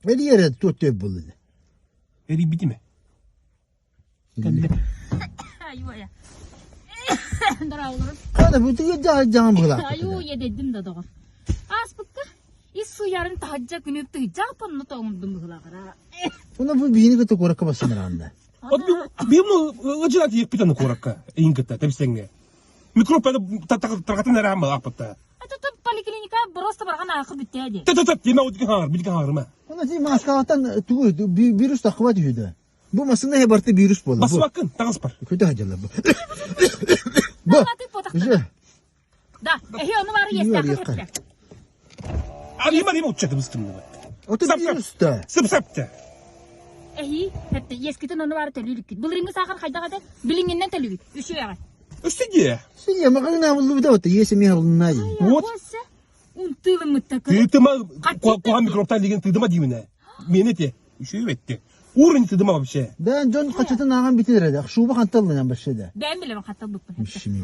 Эрийэрэ туох төп буолла? Эрийбитим. Кэллэ. Айуоя. Дороолорум. Хана бу тыга дьаһан быһылаах. Айуоя дедим да доҕор. Ааспыкка ис суйарын таһырдьа күнү тыйдьа понну тоҥурдум быһылаҕара. Уна бу биини кытта куоракка бассынаранда. От бим ыжыла тиийиппит аны куоракка иин кытта тэбистэҥҥэ. Микроб тарҕатын эрэ ааппытта. Это тут поликлиника просто барган аахы бүттээ дии. Тө-тө-тө, тиэмэ удики хаҥар, билики хаҥарыма. Уна ти маскалаттан тугу вирус таххыбат үһү да. Бу массыына иһэ барыта вирус буолла. Басыбаккын, таҥас бар. Көтө сылдьаллар бу. Бу. Уже. Да, эһи ону бары иэстээх Арыйма арыйма уччаты быстымныбыт. Ото вирус да. Сып-сапта. Эһи, хэтте иэскитин ону бары төлүүлүккүт. Былырыҥҥы саахар хайдах этэ? Билиҥҥиннэн төлүүгүт. Үчүгэҕэ. Өссө дии. Сине маҕаҥна буллубута вот иэс эмиэ булунна дии. Вот. Унтыылыммытта Тыытыма куһаҕан микробтан деген тыытыма диибинэ. Миэнэ те. Үчүгэй бэтти. Уровень тыытыма вообще. Да дьон хачытын ааҕан бүтэр эрэ. Шуба ханталлынан башша да. Бэйэм билэбин хатталбыппын.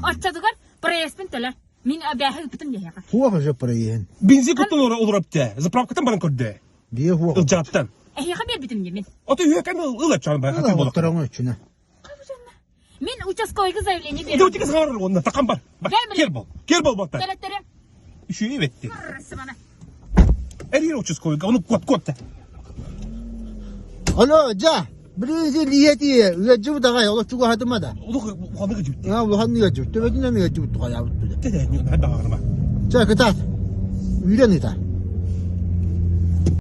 Оччотугар проездпын төлө. Мин абээһи ыппытым диэхэ. Хуох уже проездин. Бензин куттан олорор те. Заправкаттан баран көрдө. Бие хуох. Ылдьааттан. Эһиэхэ биэрбитим дии мин. Ото үһүөкэн ыл аччан бар. Ыл оттороҥо үчүнэ. Мин участковойга заявление берем. Дьэ, саҥарар уонна такам бар. Кер бол. Кер бол батта. Төлөттөрүм. Үчүгэй бэтти. Эрир участковойга ону кот кот. Алло, жа. Билизи лиэти ыаджыбыт аҕай олох чугаһатыма да. Улух улаханнык ыдьыбыт. А улаханнык ыдьыбыт. Төбөтүнэн ыдьыбыт туҕайаабыт. Тete, хайда ағырма. Чэ, кытаат. Үүрэн ыта.